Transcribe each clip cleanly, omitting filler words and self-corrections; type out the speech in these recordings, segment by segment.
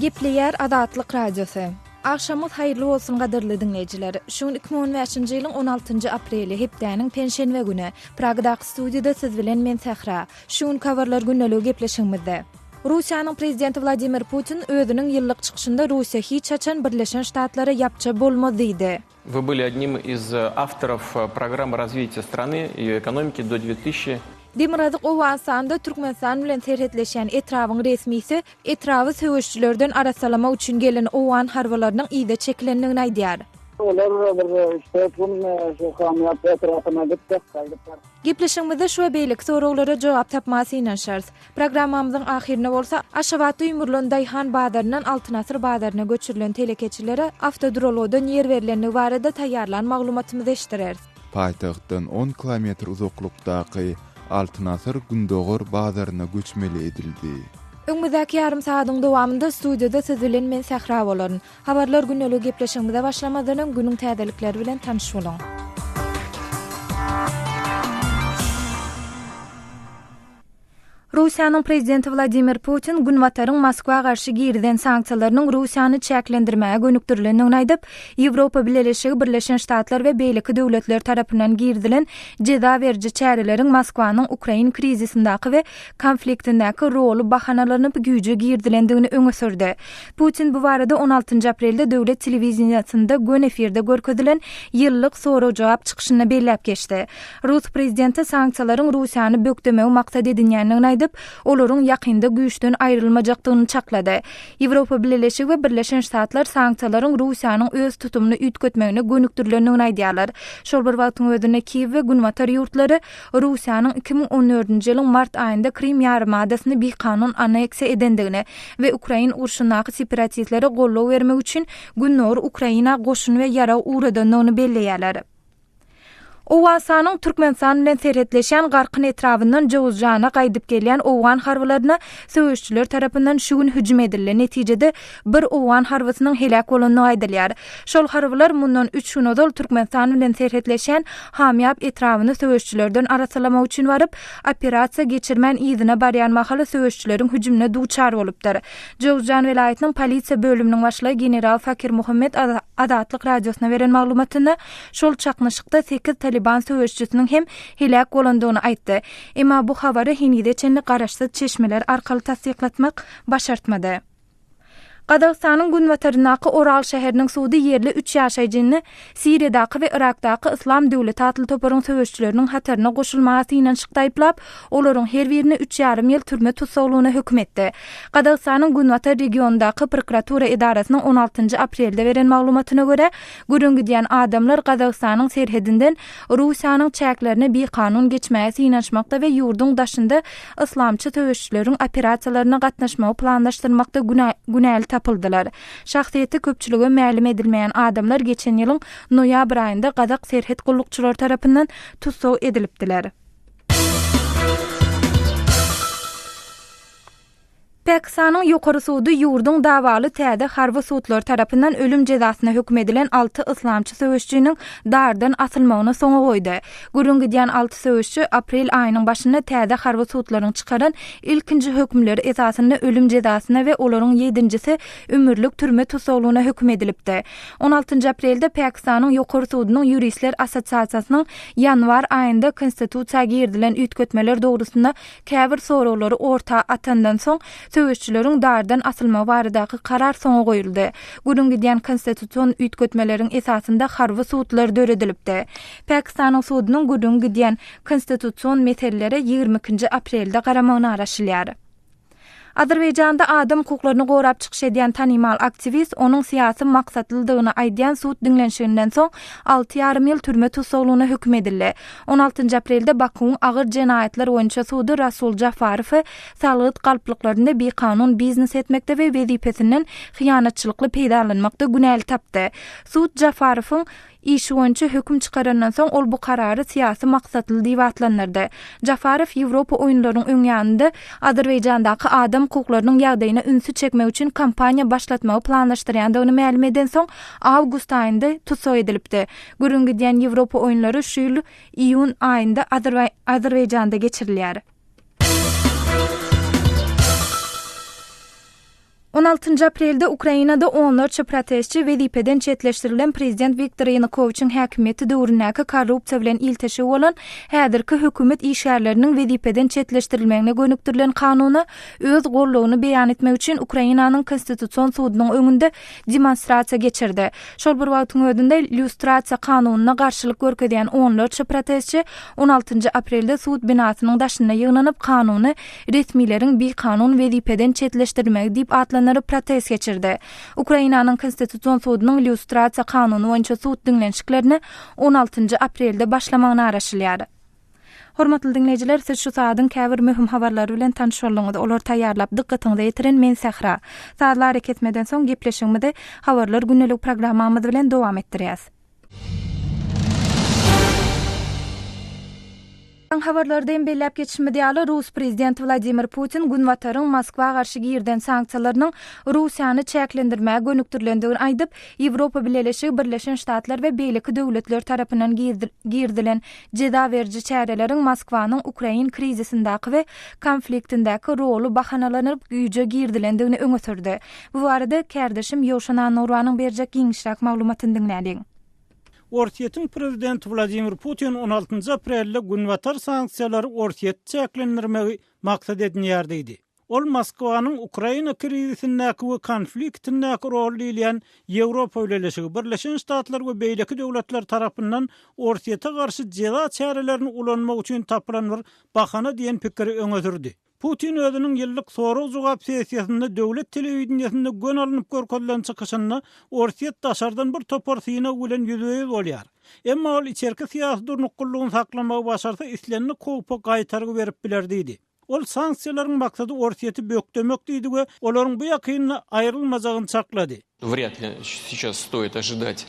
Gepleýär Azatlyk Radiosy. Agşamyňyz haýyrly bolsun gadyrly diňleýjiler. Şu gün 2015-nji ýylyň 16-njy apreli, hepdäniň penşenbe güni. Pragadaky studiýada siz bilen men Sähra. Şu günki habarlar gündeligi gepleşigimizde. Russiýanyň prezidenti Wladimir Putin özüniň ýyllyk çykyşynda Russiýa hiç haçan Birleşen Ştatlara ýapja bolmaz diýdi. Вы были одним из авторов программы развития страны, ее экономики до 2000. Demirgazyk Owganystanda Türkmenistan bilen serhetleşýän etrabyň resmisi etraby söweşijilerden arassalamak üçin gelen owgan harbylarynyň yza çekilendigini aýdýar. Olar bir üç-dört gün şu Hamyýap etrapyna gitdik, gaýdyp. Gepleşigimizde şu we beýleki soraglara jogap tapmaga synanyşarys. Programmamyzyň ahyrynda bolsa, Aşgabatda ýumrulan daýhan bazaryndan Altyn asyr bazaryna göçürilen telekeçilere awtoduralgadan ýer berlendigi barada taýýarlan maglumatymyzy eşitdireris. Paýtagtdan on kilometr uzaklykdaky Altyn asyr gündogar bazaryna göçmeli edildi. Öňümizdäki ýarym sagadyň dowamynda studiýada siz bilen men Sähra bolaryn. Habarlar gündeligi gepleşigimize başlamazdan öň günüň täzelikleri bilen tanyş boluň. Russiýanyň prezidenti Wladimir Putin Günbataryň Moskwa garşy girizen sanksiýalarynyň Russiýany çäklendirmäge gönükdirilendigini aýdyp, Ýewropa Bileleşigi, Birleşen Ştatlar we beýleki döwletler tarapyndan girizilen jeza beriji çäreleriň Moskwanyň ukrain krizisindäki we konfliktindäki roly bahanalanyp güýje girizilendigini öňe sürdi. Putin bu barada on altynjy aprelde döwlet telewideniýesinde göni efirde görkezilen ýyllyk sorag-jogap çykyşynda belläp geçdi. Rus prezidenti sanksiýalaryň Russiýany bökdemegi maksat edinýändigini aýdyp, olaryň ýakynda güýçden aýrylmajakdygyny çaklady. Ýewropa Bileleşigi we Birleşen Ştatlar sanksiýalaryň Russiýanyň öz tutumyny üýtgetmegine gönükdirilendigini aýdýarlar. Şol bir wagtyň özünde Kiýew we Günbatar ýurtlary Russiýanyň 2014-nji ýylyň mart aýynda Krym ýarymadasyny bikanun anneksiýa edendigini we ukrain urşundaky separatistlere goldaw bermek üçin Gündogar Ukraina goşun we ýarag ugradandygyny belleýärler. Owganystanyň Türkmenistan bilen serhetleşýän Garkyn etrabyndan Jowuzjana gaýdyp gelýän owgan harbylaryna söweşijiler tarapyndan şu gün hüjüm edildi. Netijede, bir owgan harbysynyň heläk bolandygy aýdylýar. Şol harbylar mundan üç gün ozal Türkmenistan bilen serhetleşýän Hamýap etrabyny söweşijilerden arassalamak üçin baryp, operasiýa geçirmän yzyna barýan mahaly söweşijileriň hüjümine duçar bolupdyr. Jowzjan welaýatynyň polisiýa bölüminiň başlygy general Fakir Muhammed Azatlyk Radiosyna beren maglumatynda şol çaknyşykda sekiz talyban söweşijisiniň hem heläk bolandygyny aýtdy. Emma bu habary henize çenli garaşsyz çeşmeler arkaly tassyklatmak başartmady. Gazagystanyň günbataryndaky Oral şäheriniň sudy ýerli üç ýaşaýjyny Siriýadaky we Yrakdaky Yslam döwleti atly toparyň söweşijileriniň hataryna goşulmaga synanyşykda aýyplap, olaryň her birini üç ýarym ýyl türme tussaglygyna höküm etdi. Gazagystanyň günbatar regionyndaky prokuratura edarasynyň on altynjy aprelde beren maglumatyna görä, gürrüň gidýän adamlar Gazagystanyň serhedinden Russiýanyň çäklerine bikanun geçmäge synanyşmakda we ýurduň daşynda yslamçy söweşijileriň operasiýalaryna gatnaşmagy planlaşdyrmakda günäli tapyldylar. Şahsyýeti köpçülige mälim edilmeýän adamlar geçen ýylyň noýabr aýynda gazak serhet gullukçylary tarapyndan tussag edilipdiler. Pakistanyň Ýokary sudy ýurduň dawaly täze harby sudlary tarapyndan ölüm jezasyna höküm edilen alty yslamçy söweşijiniň dardan asylmagyny soňa goýdy. Gürrüň gidýän alty söweşçi aprel aýynyň başynda täze harby sudlaryň çykaran ilkinji hökümleri esasynda ölüm jezasyna we olaryň ýedinjisi ömürlik türme tussaglygyna höküm edilipdi. On altynjy aprelde Pakistanyň Ýokary sudunyň Ýuristler assosiasiýasynyň ýanwar aýynda konstitusiýa girizilen üýtgetmeler dogrusynda käbir soraglary orta atandan soň, söweşçileriň dardan asylmagy baradaky karar soňa goýuldy. Gürrüň gidýän konstitusion üýtgetmeleriň esasynda harby sudlar döredilipdi. Pakistanyň sudunyň gürrüňi gidýän konstitusion meselelere ýigrimi ikinji aprelde garamagyna garaşylýar. Azerbaýjanda adam hukuklaryny gorap çykyş edýän tanymal aktiwist onuň syýasy maksatlydygyny aýdýan sud diňlenişiginden soň alty ýarym ýyl türme tussaglygyna höküm edildi. On altynjy aprelde Bakuwyň agyr jenaýatlar boýunça sudy Rasul Jafarowy salgyt galplyklarynda bikanun biznes etmekde we wezipesinden hyýanatçylykly peýdalanmakda günäli tapdy. Sud Jafarowyň Işi boýunça höküm çykarandan soň ol bu karary syýasy maksatly diýip atlandyrdy. Jafarow Ýewropa oýunlarynyň öň ýanynda Azerbaýjandaky adam hukuklarynyň ýagdaýyna ünsi çekmek üçin kampaniýa başlatmagy planlaşdyrýandygyny mälim edensoň, awgust aýynda tussag edilipdi. Gürrüň gidýän Ýewropa oýunlary şu ýyl iýun aýynda Azerbaýjanda geçirilýär. On altynjy aprelde Ukrainada onlarça protestçi wezipeden çetleşdirilen prezident Wiktor Ýanukowiçiň häkimiýeti döwründäki korrupsiýa bilen ilteşigi bolan häzirki hökümet işgärleriniň wezipeden çetleşdirilmegine gönükdirilen kanuna öz goldawyny beýan etmek üçin Ukrainanyň Konstitusion sudunyň öňünde demonstrasiýa geçirdi. Şol bir wagtyň özünde lýustrasiýa kanunyna garşylyk görkezýän onlarça protestçi on altynjy aprelde sud binasynyň daşynda ýygnanyp, kanuny resmileriň bikanun wezipeden çetleşdirilmegi diýip atlandyryp protest geçirdi. Ukrainanyň Konstitusion sudunyň lýustrasiýa kanuny boýunça sud diňlenişiklerine on altynjy aprelde başlamagyna garaşylýar. Hormatly diňleýjiler, siz şu saadyň käbir möhüm habarlary bilen tanyş bolduňyz. Olary taýýarlap dykgatyňyza ýetiren men Sähra. Sazly arakesmeden soň gepleşigimizi Habarlar gündelik programmamyz bilen dowam etdirýäs. Habarlarda hem belläp geçişimiz ýaly, rus prezidenti Wladimir Putin Günbataryň Moskwa garşy girizen sanksiýalarynyň Russiýany çäklendirmäge gönükdirilendigini aýdyp, Ýewropa Bileleşigi, Birleşen Ştatlar we beýleki döwletler tarapyndan girizilen jeza beriji çäreleriň Moskwanyň ukrain krizisindäki we konfliktindäki roly bahanalanyp güýje girizilendigini öňe sürdi. Bu barada kärdeşim Ýowşan Annagurbanyň berjek giňişräk maglumatyny diňläliň. Orsýetiň prezidenti Wladimir Putin on altynjy aprelde Günbatar sanksiýalary Orsýeti çäklendirmegi maksat edinýär diýdi. Ol Moskwanyň Ukraina krizisindäki we konfliktindäki roly diýilýän Ýewropa Bileleşigi, Birleşen Ştatlar we beýleki döwletler tarapyndan Orsýete garşy jeza çärelerini ulanmak üçin tapylan bir bahana diýen pikiri öňe sürdi. Putin özüniň ýyllyk sorag-jogap sessiýasynda döwlet telewideniýesinde göni alnyp görkezilen çykyşynda Orsýet daşardan bir topar synag bilen ýüzbe-ýüz bolýar. Emma ol içerki syýasy durnuklylygyny saklamagy başarsa islendik howpa gaýtargy berip biler diýdi. Ol sanksiýalaryň maksady Orsýeti bökdemek diýdi we olaryň bu ýakynda aýrylmajagyny çaklady. Wrýad li seýças stoit ožidat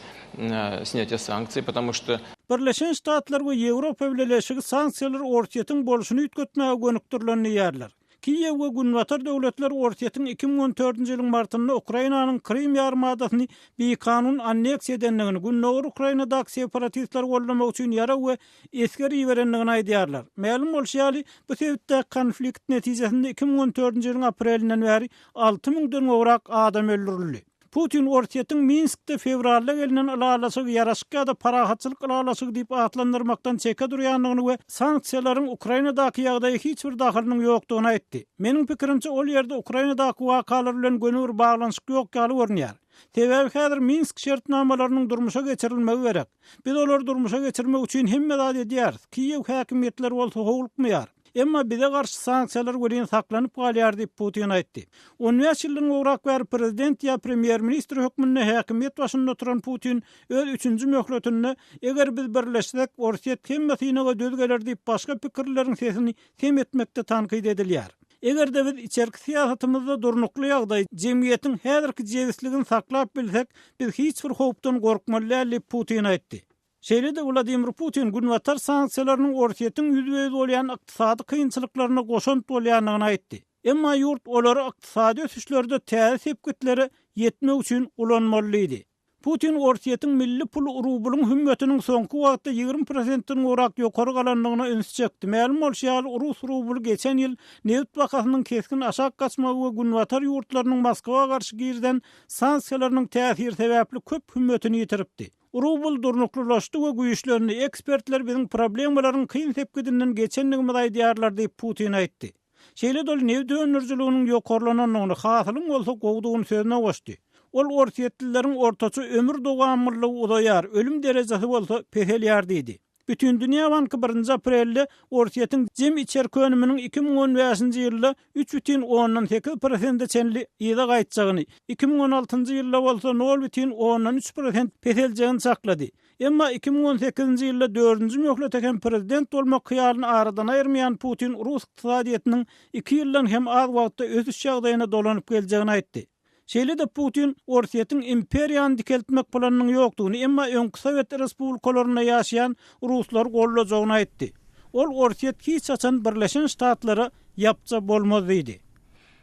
snýatiýa sanksiý, potomu şto. Birleşen Ştatlar we Ýewropa Bileleşigi sanksiýalar Orsýetiň bolşuny üýtgetmäge gönükdirilen diýýärler. Kiýew we Günbatar döwletler Orsýetiň 2014-nji ýylyň martynda Ukrainanyň Krym ýarymadasyny bikanun anneksiýa edendigini, gündogar Ukrainadaky separatistleri goldamak üçin ýarag we esger iberendigini aýdýarlar. Mälim bolşy ýaly, bu sebitdäki konflikt netijesinde 2014-nji ýylyň aprelinden bäri Alty müňden gowrak adam öldürildi. Putin Orsýetiň Minskde fewralda gelnen ylalaşygy ýaraşyk ýa-da parahatçylyk ylalaşygy diýip atlandyrmakdan çeke durýandygyny we sanksiýalaryň Ukrainadaky ýagdaýa hiç bir dahylynyň ýokdugyny aýtdy. Meniň pikirimçe, ol ýerde Ukrainadaky wakalar bilen göni bir baglanyşyk ýok ýaly görünýär. Sebäbi häzir Minsk şertnamalarynyň durmuşa geçirilmegi gerek. Biz olary durmuşa geçirmek üçin hemme zat edýäris, Kiýew häkimiýetleri bolsa howlukmaýar. Emma bize garşy sanksiýalar welin saklanyp galýar diýip, Putin aýtdy. On bäş ýyldan gowrak bäri prezident ýa premýer-ministr hökmünde häkimiýet başynda oturan Putin öz üçünji möhletinde eger biz birleşsek, Orsýet hemme synaga döz geler diýip başga pikirlileriň sesini sem etmekde tankyt edilýär. Eger-de biz içerki syýasatymyzda durnukly ýagdaý, jemgyýetiň häzirki jebisligini saklap bilsek, biz hiç bir howpdan gorkmaly däl diýip, Putin aýtdy. Şeýle-de Wladimir Putin Günbatar sanksiýalarynyň Orsýetiň ýüzbe-ýüz bolýan ykdysady kynçylyklaryna goşant bolýandygyny aýtdy. Emma ýurt olary ykdysady ösüşlerde täze sepgitlere ýetmek üçin ulanmaly diýdi. Putin Orsýetiň milli puly rublyň hümmetiniň soňky wagtda 20 prosentden gowrak ýokary galandygyna ünsi çekdi. Mälim bolşy ýaly, rus rubly geçen ýyl nebit bahasynyň kesgin aşak gaçmagy we Günbatar ýurtlarynyň Moskwa garşy girizen sanksiýalarynyň täsiri sebäpli köp hümmetini ýitiripdi. Rubl durnuklylaşdy we güýçlendi, ekspertler biziň problemalaryň kyn sepgidinden geçendigimizi aýdýarlar diýip, Putin aýtdy. Şeýle-de ol nebit öndürijiliginiň ýokarlanandygyny, hasylyň bolsa gowudygyny sözüne goşdy. Ol orsýetlileriň ortaça ömür dowamlylygy uzaýar, ölüm derejesi bolsa peselýär diýdi. Bütindünýä banky birinji aprelde Orsýetiň jemi içerki önüminiň 2015-nji ýylda 3,8 prosente çenli yza gaýtjagyny, 2016-njy ýylda bolsa 0,3 prosent peseljegini çaklady. Emma 2018-nji ýylda dördünji möhlete hem prezident bolmak hyýalyny aradan aýyrmaýan Putin rus ykdysadyýetiniň iki ýyldan hem az wagtda ösüş ýagdaýyna dolanyp geljegini aýtdy. Şeýle-de Putin Orsýetiň imperiýany dikeltmek planynyň ýokdugyny, emma öňki sowet respublikalarynda ýaşaýan ruslary goldajagyny aýtdy. Ol Orsýet hiç haçan Birleşen Ştatlara ýapja bolmaz diýdi.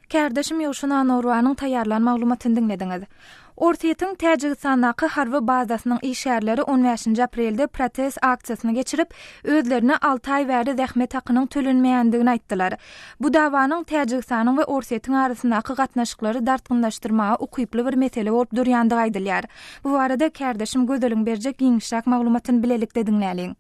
Kärdeşim Ýowşan Annagurbanyň taýýarlan maglumatyny diňlediňiz. Orsýetiň Täjigistandaky harby bazasynyň işgärleri on bäşinji aprelde protest aksiýasyny geçirip, özlerine alty aý bäri zähmet hakynyň tölenmeýändigini aýtdylar. Bu dawanyň Täjigistanyň we Orsýetiň arasyndaky gatnaşyklary dartgynlaşdyrmaga ukyply bir mesele bolup durýandygy aýdylýar. Bu barada kärdeşim Gözeliň berjek giňişräk maglumatyny bilelikde diňläliň.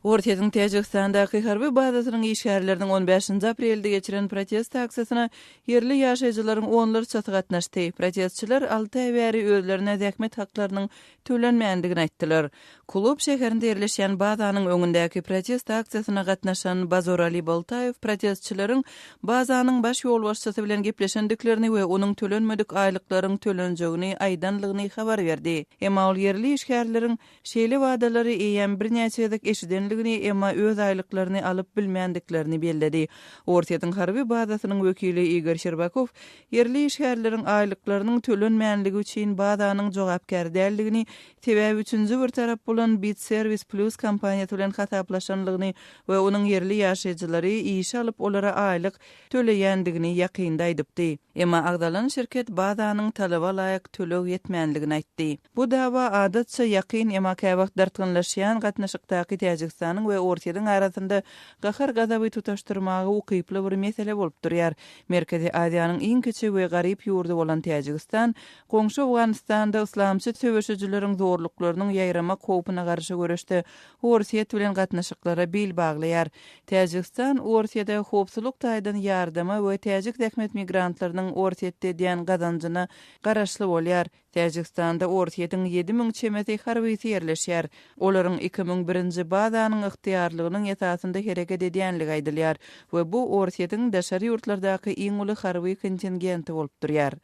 Orsýetiň Täjigistandaky harby bazasynyň işgärleriniň on bäşinji aprelde geçiren protest aksiýasyna ýerli ýaşaýjylaryň onlarçasy gatnaşdy. Protestçiler alty aý bäri özlerine zähmet haklarynyň tölenmändigini aýtdylar. Kulob şäherinde ýerleşýän bazanyň öňündäki protest aksiýasyna gatnaşan Bazorali Boltaýew protestçileriň bazanyň baş ýolbaşçysy bilen gepleşendiklerini we onuň tölenmedik aýlyklaryň tölenjegini aýdanlygyny habar berdi. Emma ol ýerli işgärleriň Şeýle wadalary eýýäm birnäçe gezek eşidenligini, emma öz aýlyklaryny alyp bilmändiklerini belledi. Orsýetiň harby bazasynyň wekili Igor Şerbakow ýerli işgärleriň aýlyklarynyň tölenmänligi üçin bazanyň jogapkär däldigini, sebäbi üçünji bir tarap bolan Bitserwis Plus kompaniýasy bilen hasaplaşanlygyny we onuň ýerli ýaşaýjylary işe alyp olara aýlyk töleýändigini ýakynda aýdypdy. Emma agzalan şirket bazanyň talaba laýyk töleg etmänligini aýtdy. Bu dawa adatça ýakyn, emma käwagt dartgynlaşýan gatnaşykdaky Täjigistanyň we Orsýetiň arasynda gahar-gazaby tutaşdyrmaga ukyply bir mesele bolup durýar. Merkezi Aziýanyň iň kiçi we garyp ýurdy bolan Täjigistan goňşy Owganystanda yslamçy söweşijileriň zorluklarynyň ýaýramak howpuna garşy göreşde Orsýet bilen gatnaşyklara bil baglaýar. Täjigistan Orsýete howpsuzlyk taýdan ýardama we täjik zähmet migrantlarynyň Orsýetde edýän gazanjyna garaşly bolýar. Täjigistanda Orsýetiň 7000 çemesi harbysy ýerleşýär. Olaryň 2001-nji bazanyň ygtyýarlygynyň esasynda hereket edýänligi aýdylýar we bu Orsýetiň daşary ýurtlardaky iň uly harby kontingenti bolup durýar.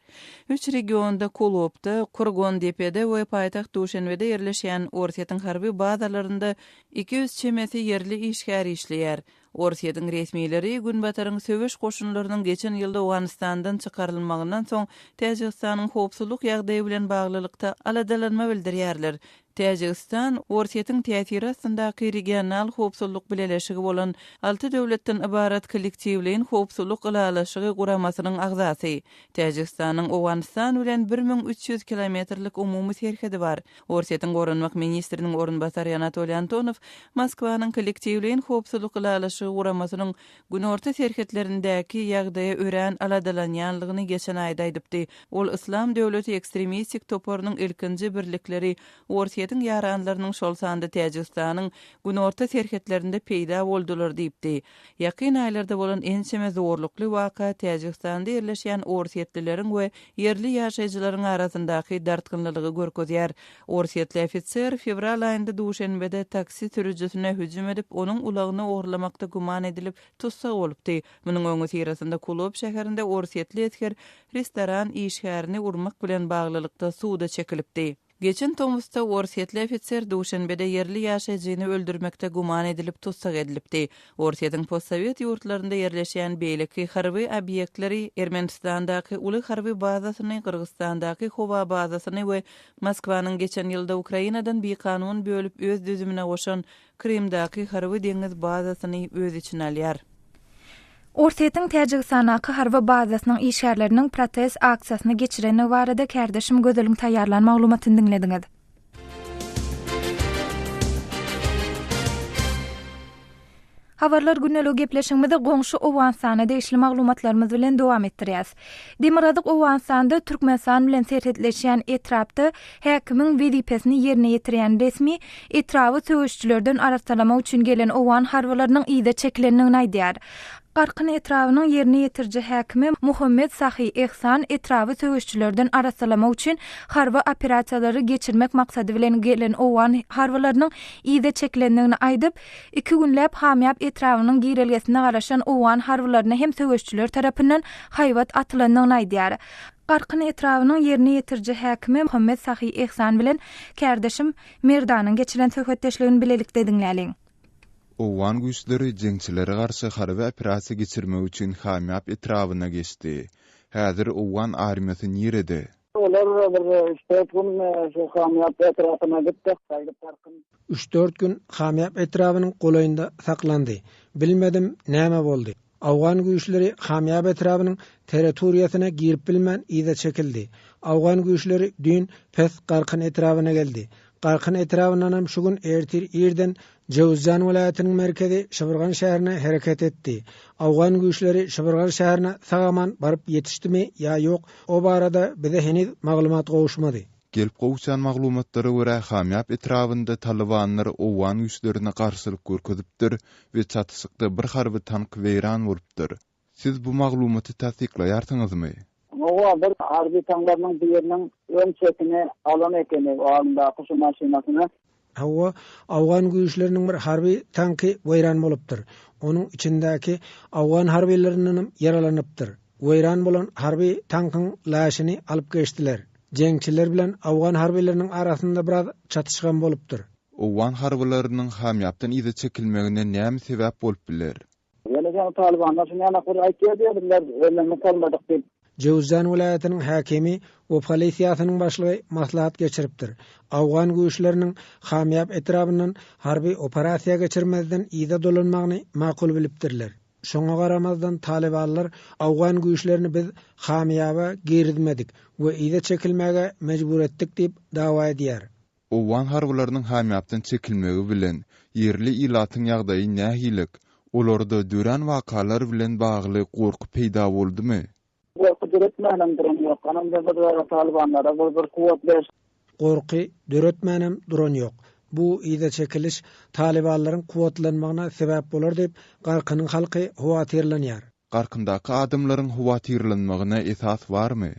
Üç regionda Kulobda, Kurgondepede we paýtagt Duşenbede ýerleşýän Orsýetiň harby bazalarynda 200 çemesi ýerli işgär işleýär. Orsýetiň resmileri Günbataryň söweş goşunlarynyň geçen ýylda Owganystandan çykarylmagyndan soň Täjigistanyň howpsuzlyk ýagdaýy bilen baglylykda aladalanma bildirýärler. Täjigistan Orsýetiň täsiri astyndaky regional howpsuzlyk bileleşigi bolan alty döwletden ybarat Kollektiwleýin howpsuzlyk ylalaşygy guramasynyň agzasy. Täjigistanyň Owganystan bilen 1300 kilometrlik umumy serhedi bar. Orsýetiň goranmak ministriniň orunbasary Anatoliý Antonow Moskwanyň Kollektiwleýin howpsuzlyk ylalaşygy guramasynyň günorta serhetlerindäki ýagdaýa örän aladalanýanlygyny geçen aýda aýdypdy. Ol Yslam döwleti ekstremistik toparynyň ilkinji birlikleri Orsýetiň ýaranlarynyň, şol sanda Täjigistanyň günorta serhetlerinde peýda boldular diýipdi. Ýakyn aýlarda bolan ençeme zorlukly waka Täjigistanda ýerleşýän orsýetlileriň we ýerli ýaşaýjylaryň arasyndaky dartgynlylygy görkezýär. Orsýetli ofiser fewral aýynda Duşenbede taksi sürüjisine hüjüm edip, onuň ulagyny ogurlamakda güman edilip, tussag bolupdy. Munuň öňüsyrasynda Kulob şäherinde orsýetli esger restoran işgärini urmak bilen baglylykda suda çekilipdi. Geçen tomusda orsýetli ofiser Duşenbede ýerli ýaşaýjyny öldürmekde güman edilip tussag edilipdi. Orsýetiň postsowet ýurtlarynda ýerleşýän beýleki harby obýektleri Ermenistandaky uly harby bazasyny, Gyrgyzystandaky howa bazasyny we Moskwanyň geçen ýylda Ukrainadan bikanun bölüp öz düzümine goşan Krymdaky harby-deňiz bazasyny öz içine alýar. Orsýetiň Täjigistandaky harby bazasynyň işgärleriniň protest aksiýasyny geçirenligi barada kärdeşim Gözeliň taýýarlan maglumatyny diňlediňiz. Habarlar gündeligi gepleşigimizi goňşy Owganystana degişli maglumatlarymyz bilen dowam etdirýäs. Demirgazyk Owganystanda Türkmenistan bilen serhetleşýän etrapda häkimiň wezipesini ýerine ýetirýän resmi etraby söweşijilerden arassalamak üçin gelen owgan harbylarynyň yza çekilendigini aýdýar. Garkyn etrabynyň ýerine ýetiriji häkimi Muhammet Sahy Ehsan etraby söweşijilerden arassalamak üçin harby operasiýalary geçirmek maksady bilen gelen owgan harbylarynyň yza çekilendigini aýdyp, Iki günläp Hamýap etrabynyň girelgesinde garaşan owgan harbylaryna hem söweşijiler tarapyndan haýbat atylandygyny aýdýar. Garkyn etrabynyň ýerine ýetiriji häkimi Muhammet Sahy Ehsan bilen kärdeşim Merdanyň geçiren söhbetdeşligini bilelikde diňläliň. Owgan güýçleri jeňçilere garşy harby operasiýa geçirmek üçin Hamýap etrabyna geçdi. Häzir owgan armiýasy nirede? Olar bir üç-dört gün şu Hamýap etrapyna gitdik, gaýdyp Garkyn. Üç-dört gün Hamýap etrabynyň golaýynda saklandy. Bilmedim, näme boldy. Owgan güýçleri Hamýap etrabynyň territoriýasyna girip bilmän yza çekildi. Owgan güýçleri düýn pes Garkyn etrabyna geldi. Garkyn etrabyndanam şu gün ertir irden Jöwüzjan welaýatynyň merkezi Şybyrgan şäherine hereket etdi. Owgan güýçleri Şybyrgan şäherine sag-aman baryp ýetişdimi ýa ýok, o barada bize heniz maglumat gowuşmady. Gelip gowuşan maglumatlara görä, Hamýap etrabynda talybanlar owgan güýçlerine garşylyk görkezipdir we çatyşykda bir harby tank weýran bolupdyr. Siz bu maglumaty tassyklaýarsyňyzmy? Hawa, bir harby taňlarynyň biriniň öň çetini alan ekeni, o alyndaky şu maşynasyny. Hawa, owgan güýçleriniň bir harby tanky weýran bolupdyr. Onuň içindäki owgan harbylerindenem ýaralanypdyr. Weýran bolan harby tankyň läşini alyp geçdiler. Jeňçiler bilen owgan harbylarynyň arasynda biraz çatyşygam bolupdyr. Owgan harbylarynyň Hamýapdan yza çekilmegine näme sebäp bolup biler? Ýöne soň talybanlar şuny ýanak bir aýtýar diýdiler, ömrüni salmadyk diýip. Jöwüzjan welaýatynyň häkimi we polisiýasynyň başlygy maslahat geçiripdir. Owgan güýçleriniň Hamýap etrabyndan harby operasiýa geçirmezden yza dolanmagyny makul bilipdirler. Şoňa garamazdan talybanlar owgan güýçlerini biz Hamýaba girizmedik we yza çekilmäge mejbur etdik diýip dawa edýär. Owgan harbylarynyň Hamýapdan çekilmegi bilen, ýerli ilatyň ýagdaýy nähilik? Olarda dörän wakalar bilen bagly gorky peýda boldumy? Gorky döretmänem duran ýok. Anam bir bir talybanlara bir bir kuwwat ber. Gorky döretmänem duran ýok. Bu yza çekiliş talybanlaryň kuwwatlanmagyna sebäp bolar diýip, Garkynyň halky howatyrlanýar. Garkyndaky adamlaryň howatyrlanmagyna esas barmy?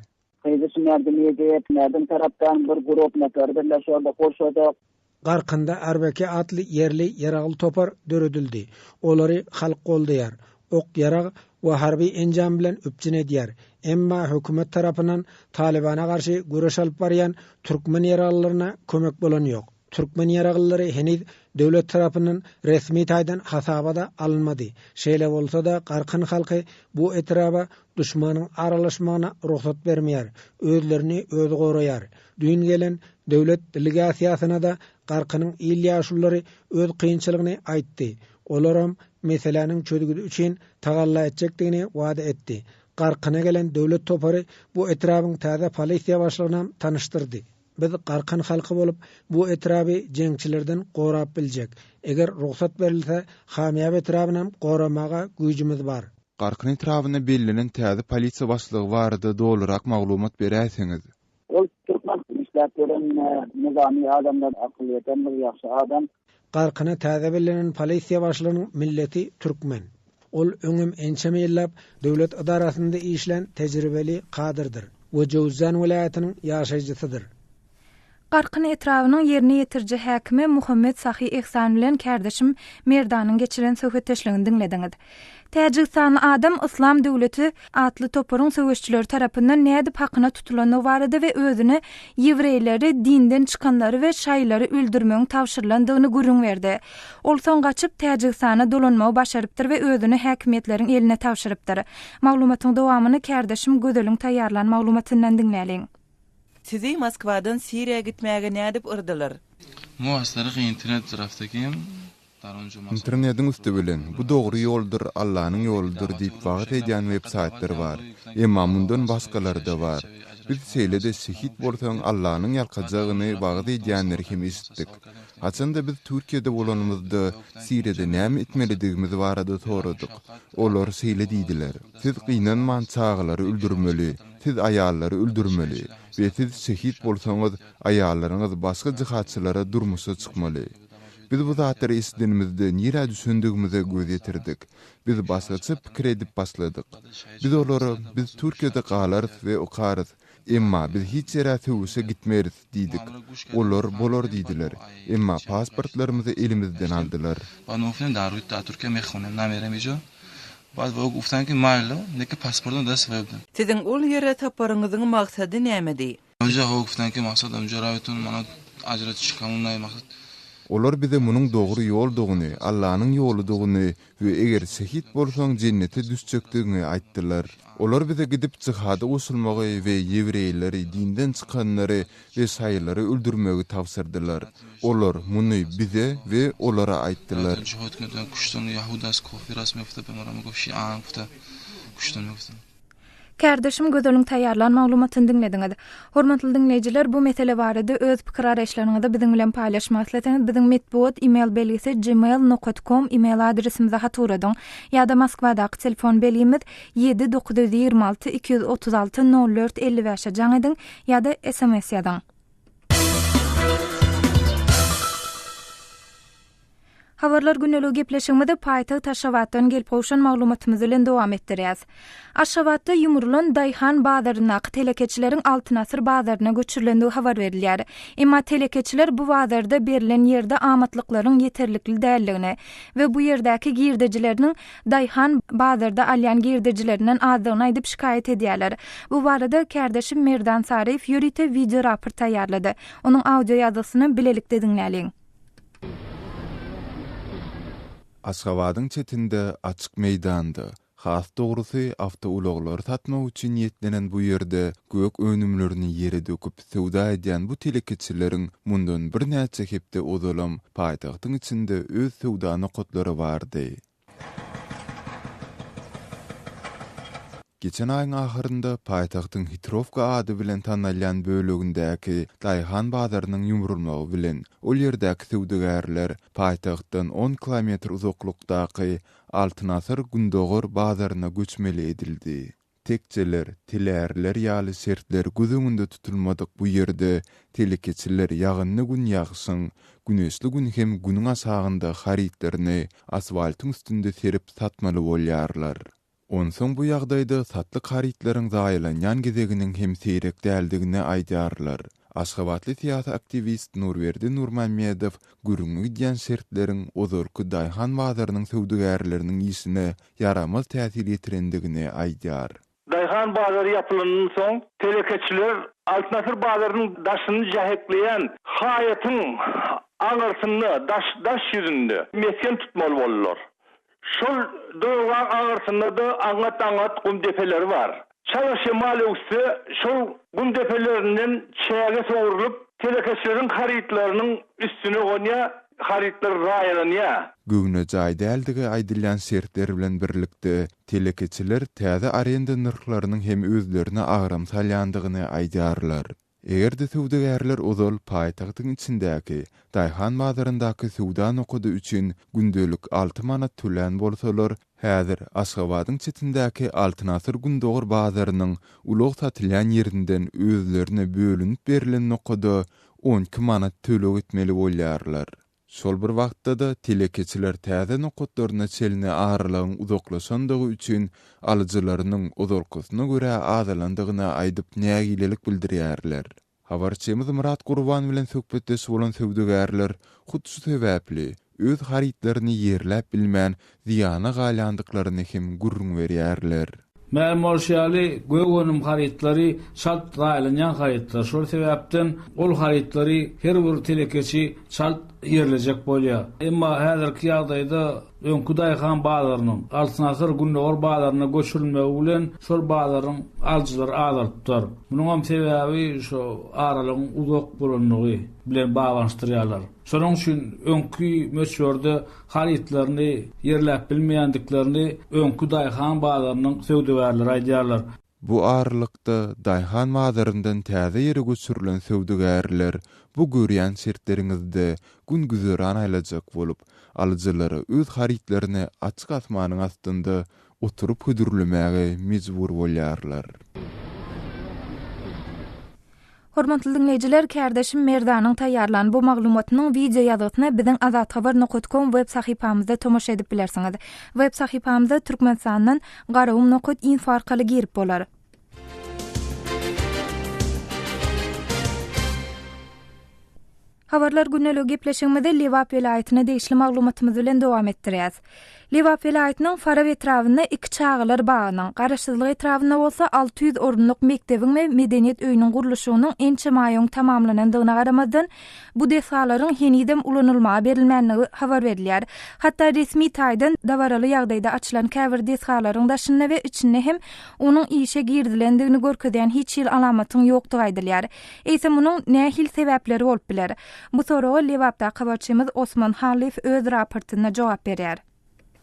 Gyzy şu merdim ýigit, merdim tarapdan bir grup nokeri birle şolda gurşadyk. Garkynda Arbeke atly ýerli ýaragly topar döredildi. Olary halk goldaýar. Ok-ýarag we harby enjam bilen üpjün edýär. Emma hökümet tarapyndan Talybana garşy göreş alyp barýan türkmen ýaraglylaryna kömek bolan ýok. Türkmen ýaraglylary heniz döwlet tarapyndan resmi taýdan hasaba-da alynmady. Şeýle bolsa-da, Garkyn halky bu etraba duşmanyň aralaşmagyna rugsat bermeýär, özlerini özi goraýar. Düýn gelen döwlet delegasiýasyna-da Garkynyň il ýaşululary öz kynçylygyny aýtdy. Olaram meseläniň çözgüdi üçin tagalla etjekdigini wada etdi. Garkyna gelen döwlet topary bu etrabyň täze polisiýa başlygynam tanyşdyrdy. Biz Garkyn halky bolup, bu etraby jeňçilerden gorap biljek. Eger rugsat berilse, Hamýap etrabynam goramaga güýjümiz bar. Garkyn etrabyna bellenen täze polisiýa başlygy barada dolurak maglumat beräýseňiz? Ol türkmen işläp ýören nyzamy adamlar akyl ýeten bir ýagşy adam. Garkyna täze bellenen polisiýa başlygynyň milleti türkmen. Ol öňem ençeme ýyllap döwlet ydarasynda işlän tejribeli kadrdyr we Jöwüzjan welaýatynyň ýaşaýjysydyr. Garkyn etrabynyň ýerine ýetiriji häkimi Muhammet Sahy Ehsan bilen kärdeşim Merdanyň geçiren söhbetdeşligini diňlediňiz. Täjigistanly adam Yslam döwleti atly toparyň söweşçileri tarapyndan nädip hakyna tutulandygy barada we özüne ýewreýleri, dinden çykanlary we şaýylary öldürmegiň tabşyrylandygyny gürrüň berdi. Ol soň gaçyp, Täjigistana dolanmagy başarypdyr we özüni häkimiýetleriň eline tabşyrypdyr. Maglumatyň dowamyny kärdeşim Gözeliň taýýarlan maglumatyndan diňläliň. Sizi Moskwadan Siriýa gitmäge nädip yrdylar? Internediň üsti bilen, bu dogry ýoldur, Allanyň ýoludyr diýip wagyz edýän web-saýtlar bar. Emma mundan başgalary-da bar. Biz şeýle-de şehit bolsaň Allanyň ýalkajagyny wagyz edýänleri hem eşitdik. Haçanda biz Türkiýede bolanymyzda, Siriýada näme etmelidigimiz barada soradyk. Olar şeýle diýdiler, Siz gynanman çagalary öldürmeli, siz aýallary öldürmeli we siz şehit bolsaňyz, aýallaryňyz başga jihadçylara durmuşa çykmaly. Biz bu zatlary eşidenimizde nirä düşendigimize göz ýetirdik. Biz başgaça pikir edip başladyk. Biz olara, Biz Türkiýede galarys we okarys, emma biz hiç ýere söweşe gitmeris diýdik. Olar bolar diýdiler. Emma pasportlarymyzy elimizden aldylar. Siziň ol ýere saparyňyzyň maksady nämedi? Olar bize munuň dogry ýoldugyny, Allanyň ýoludygyny we eger şehit bolsaň jennete düşjekdigiňi aýtdylar. Olar bize gidip jihada goşulmagy we ýewreýleri, dinden çykanlary we şaýylary öldürmegi tabşyrdylar. Olar muny bize we olara aýtdylar. Kärdeşim Gözeliň taýýarlan maglumatyny diňlediňiz. Hormatly diňleýjiler, bu mesele barada öz pikir-garaýyşlaryňyzy biziň bilen paýlaşmak isleseňiz, biziň metbugat e-mail belgisi gmail nokat kom e-mail adresimize hat ugradyň ýa-da Moskwadaky telefon belgimiz ýedi 926 236 04 55-e jaň ediň ýa-da sms ýazyň. Habarlar gündeligi gepleşigimizi paýtagt Aşgabatdan gelip gowşan maglumatymyz bilen dowam etdirýäs. Aşgabatda ýumrulan daýhan bazaryndaky telekeçileriň Altyn asyr bazaryna göçürilendigi habar berilýär. Emma telekeçiler bu bazarda berlen ýerde amatlyklaryň ýeterlikli däldigini we bu ýerdäki girdejileriniň daýhan bazarda alýan girdejilerinden azdygyny aýdyp şikaýat edýärler. Bu barada kärdeşim Merdan Saryýew ýörite wideoraport taýýarlady. Onuň audio ýazgysyny bilelikde diňläliň. Aşgabadyň çetinde, açyk meýdanda, has dogrusy, awtoulaglary satmak üçin niýetlenen bu ýerde gök önümlerini ýere döküp söwda edýän bu telekeçileriň mundan birnäçe hepde ozalam paýtagtyň içinde öz söwda nokatlary bardy. Geçen aýyň ahyrynda paýtagtyň Hitrowka ady bilen tanalýan bölegindäki daýhan bazarynyň ýumrulmagy bilen, ol ýerdäki söwdagärler paýtagtdan on kilometr uzaklykdaky Altyn asyr gündogar bazaryna göçmeli edildi. Tekjeler, telärler ýaly şertler göz öňünde tutulmadyk bu ýerde telekeçiler ýagynly gün ýagşyň, güneşli gün hem günüň aşagynda harytlaryny asfaltyň üstünde serip satmaly bolýarlar. Onsoň bu ýagdaýda satlyk harytlaryň zaýalanýan gezeginiň hem seýrek däldigini aýdýarlar. Aşgabatly syýasy aktiwist Nurberdi Nurmämmedow gürrüňi gidýän şertleriň ozalky daýhan bazarynyň söwdagärleriniň işine ýaramaz täsir ýetirendigini aýdýar. Daýhan bazary ýapylandan soň, telekeçiler Altyn asyr bazarynyň daşyny jähekleýän haýatyň aňyrsynda, daş daş ýüzünde mesgen tutmaly boldular. Şol duralgaň aňyrsynda-da aňňat-aňňat gum depeleri bar. Çala şemal öwüsse, şol gum depelerinden çäge sowrulyp, telekeçileriň harytlarynyň üstüne gonýar, harytlar zaýalanýar. Göwnejaý däldigi aýdylýan şertler bilen birlikde, telekeçiler täze arenda nyrhlarynyň hem özlerine agram salýandygyny aýdýarlar. Eger-de söwdagärler ozal paýtagtyň içindäki daýhan bazaryndaky söwda nokady üçin gündelik alty manat tölän bolsalar, häzir Aşgabadyň çetindäki Altyn asyr gündogar bazarynyň ulag satylýan ýerinden özlerine bölünip berlen nokada 12 manat töleg etmeli bolýarlar. Şol bir wagtda-da, telekeçiler täze nokatlaryna çenli aralygyň uzaklaşandygy üçin alyjylarynyň ozalkysyna görä azalandygyny aýdyp nägilelik bildirýärler. Habarçymyz Myrat Gurban bilen söhbetdeş bolan söwdagärler hut şu sebäpli öz harytlaryny ýerläp bilmän zyýana galýandyklaryny hem gürrüň berýärler. Mälim bolşy ýaly, gök önüm harytlary çalt zaýalanýan harytlar. Şol sebäpden ol harytlary her bir telekeçi çalt ýerlejek bolýar. Emma häzirki ýagdaýda öňki daýhan bazarynyň Altyn asyr gündogar bazaryna göçürilmegi bilen şol bazaryň alyjylary azalypdyr. Munuňam sebäbi şo aralygyň uzak bolanlygy bilen baglanyşdyrýarlar. Şonuň üçin öňki möçberde harytlaryny ýerläp bilmeýändiklerini öňki daýhan bazarynyň söwdagärleri aýdýarlar. Bu aralykda, daýhan bazaryndan täze ýere göçürilen söwdagärler bu görýän şertleriňizde gün-güzeran aýlajak bolup, alyjylara öz harytlaryny açyk asmanyň astynda oturyp hödürlemäge mejbur bolýarlar. Hormatly diňleýjiler, kärdeşim Merdanyň taýýarlan bu maglumatynyň wideo ýazgysyna biziň azathabar nokat kom web sahypamyzda tomaşa edip bilersiňiz. Web sahypamyza Türkmenistandan garagum nokat info arkaly girip bolar. Habarlar gündeligi gepleşigimizi Lebap welaýatyna degişli maglumatymyz bilen dowam etdirýäs. Lebap welaýatynyň Farap etrabynda iki çagalar bagynyň, Garaşsyzlyk etrabynda bolsa 600 orunlyk mekdebiň we medeniýet öýüniň gurluşygynyň ençeme aý öň tamamlanandygyna garamazdan, bu desgalaryň henizem ulanylmaga berilmänligi habar berilýär. Hatda resmi taýdan dabaraly ýagdaýda açylan käbir desgalaryň daşynda we içinde hem onuň işe girizilendigini görkezýän hiç hili alamatyň ýokdugy aýdylýar. Eýse munuň nähili sebäpleri bolup biler? Bu soraga Lebapdaky habarçymyz Osman Hallyýew öz raportynda jogap berýär.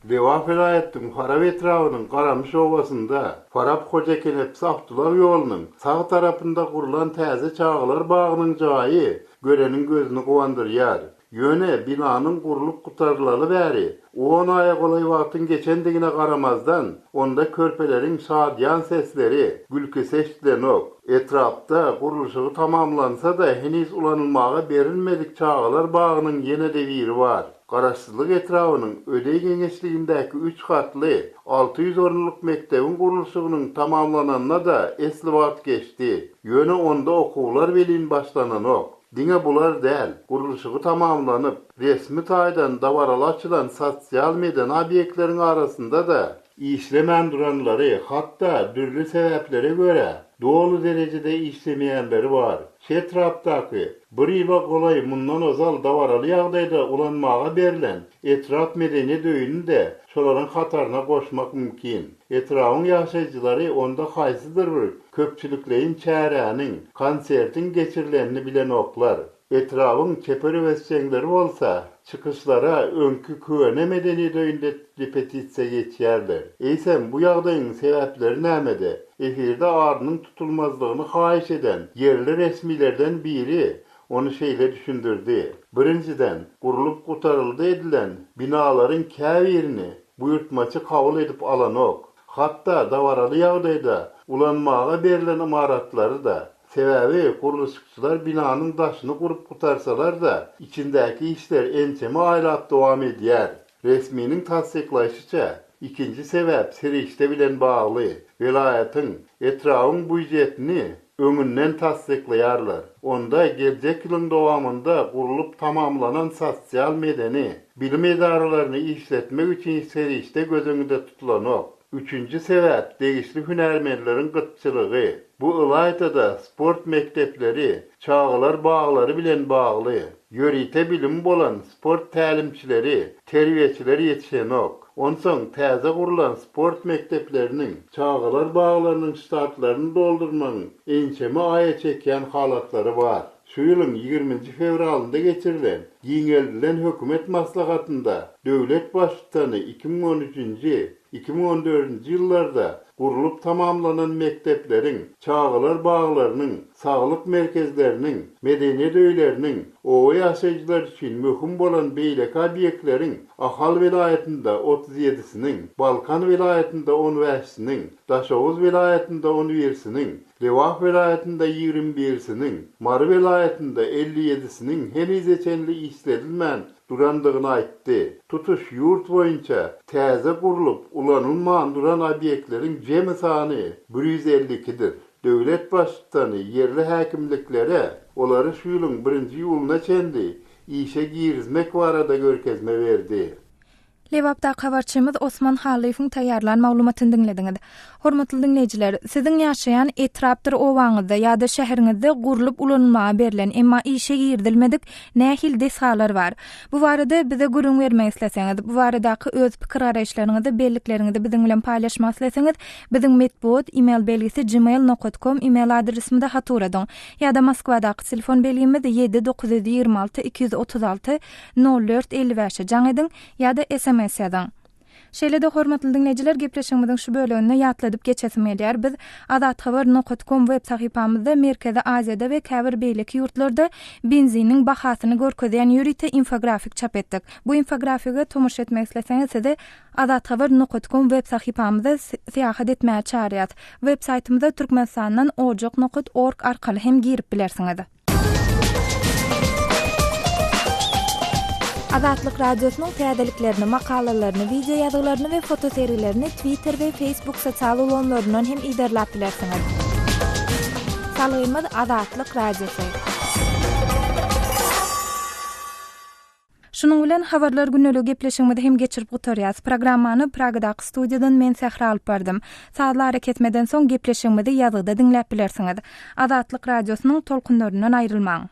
Lebap welaýatynyň Farap etrabynyň Garamyş obasynda Farap-Hojakenepsi awtoulag ýolunyň sag tarapynda gurlan täze çagalar bagynyň jaýy göreniň gözüni guwandyrýar. Ýöne binanyň gurlup gutarylaly bäri on aýa golaý wagtyň geçendigine garamazdan, onda körpeleriň şadyýan sesleri, gülküsi eşidilenok. Etrapda gurluşygy tamamlansa-da heniz ulanylmaga berilmedik çagalar bagynyň ýene-de biri bar. Garaşsyzlyk etrabynyň Ödeý geňeşligindäki üç gatly, 600 orunlyk mekdebiň gurluşygynyň tamamlananyna-da esli wagt geçdi. Ýöne onda okuwlar welin başlananok. Diňe bular däl, gurluşygy tamamlanyp, resmi taýdan dabaraly açylan sosial-medeni obýektleriň arasynda-da, işlemän duranlary, hatda dürli sebäplere görä, doly derejede işlemeýänleri bar. Şu etrapdaky, bir ýyla golaý mundan ozal dabaraly ýagdaýda ulanmaga berlen etrap medeniýet öýüni-de şolaryň hataryna goşmak mümkin. Etrabyň ýaşaýjylary onda haýsydyr bir köpçülikleýin çäräniň, konsertiň geçirilenini bilenoklar. Etrabyň çeper höwesjeňleri bolsa, çykyşlara öňki köne medeniýet öýünde repetisiýa geçýärler. Eýsem, bu ýagdaýyň sebäpleri nämede? Efirde adynyň tutulmazlygyny haýyş eden ýerli resmilerden biri ony şeýle düşündirdi, Birinjiden, gurlup gutaryldy edilen binalaryň käbirini buýurtmaçy kabul edip alanok. Hatda dabaraly ýagdaýda ulanmaga berlen ymaratlary-da. Sebäbi gurluşykçylar binanyň daşyny gurup gutarsalar-da, içindäki işler ençeme aýlap dowam edýär. Resminiň tassyklaýşyça, ikinji sebäp serişde bilen bagly, welaýatyň, etrabyň býujetini öňünden tassyklaýarlar. Onda geljek ýylyň dowamynda gurlup tamamlanan sosial-medeni, bilim edaralaryny işletmek üçin serişde göz öňünde tutulanok. Üçünji sebäp degişli hünärmenleriň gytçylygy. Bu ylaýta-da sport mekdepleri, çagalar baglary bilen bagly. Ýörite bilimi bolan sport tälimçileri, terbiýeçiler ýetişenok. Onsoň täze gurlan sport mekdepleriniň, çagalar baglarynyň ştatlaryny doldurmagyň ençeme aýa çekýän halatlary bar. Şu ýylyň ýigriminji fewralynda geçirilen giňeldilen hökümet maslahatynda döwlet Baştutany 2013-nji, 2014-nji ýyllarda gurlup tamamlanan mekdepleriň, çagalar baglarynyň, saglyk merkezleriniň, medeniýet öýleriniň, oba ýaşaýjylary üçin möhüm bolan beýleki obýektleriň Ahal welaýatynda otuz ýedisiniň, Balkan welaýatynda on bäşisiniň, Daşoguz welaýatynda on birisiniň, Lebap welaýatynda ýigrimi birisiniň, Mary welaýatynda 57-siniň henize çenli işledilmän durandygyny aýtdy. Tutuş ýurt boýunça täze gurlup, ulanylman duran obýektleriň jemi sany 152-dir. Döwlet Baştutany ýerli häkimliklere olary şu ýylyň birinji iýulyna çenli işe girizmek barada görkezme berdi. Lebapdaky habarçymyz Osman Hallyýewiň taýýarlan maglumatyny diňlediňiz. Hormatly diňleýjiler, siziň ýaşaýan etrapdyr obaňyzda ýa-da şäheriňizde gurlup ulanylmaga berlen, emma işe girizilmedik nähili desgalar bar? Bu barada bize gürrüň bermek isleseňiz, bu baradaky öz pikir-garaýyşlaryňyzy, bellikleriňizi biziň bilen paýlaşmak isleseňiz, biziň metbugat email belgisi gmail nokat kom email adresimize hat ugradyň. Ýa-da Moskwadaky telefon belgimiz 7 926 236 04 55-e jaň ediň ýa-da sms ýazyň. Şeýle-de hormatly diňleýjiler gepleşigimiziň şu böleginde ýatladyp geçesim gelýär. Biz Azathabar nokat kom web sahypamyzda Merkezi Aziýada we käbir beýleki ýurtlarda benziniň bahasyny görkezýän ýörite infografik çap etdik. Bu infografige tomaşa etmek isleseňiz sizi Azathabar nokat kom web sahypamyza syýahat etmäge çagyrýas. Web saýtymyza Türkmenistandan ojak nokat org arkaly hem girip bilersiňiz. Azatlyk Radiosynyň täzeliklerini, makalalaryny, wideo ýazgylaryny we fotosergilerini Twitter we Facebook sosial ulgamlaryndan hem yzarlap bilersiňiz. Salgymyz Azatlyk Radiosy. Şunuň bilen Habarlar gündeligi gepleşigimizi hem geçirip gutarýas. Programmany Pragadaky studiýadan men Sähra alyp bardym. Sazly arakesmeden soň gepleşigimizi ýazgyda diňläp bilersiňiz. Azatlyk Radiosynyň tolkunlaryndan aýrylmaň.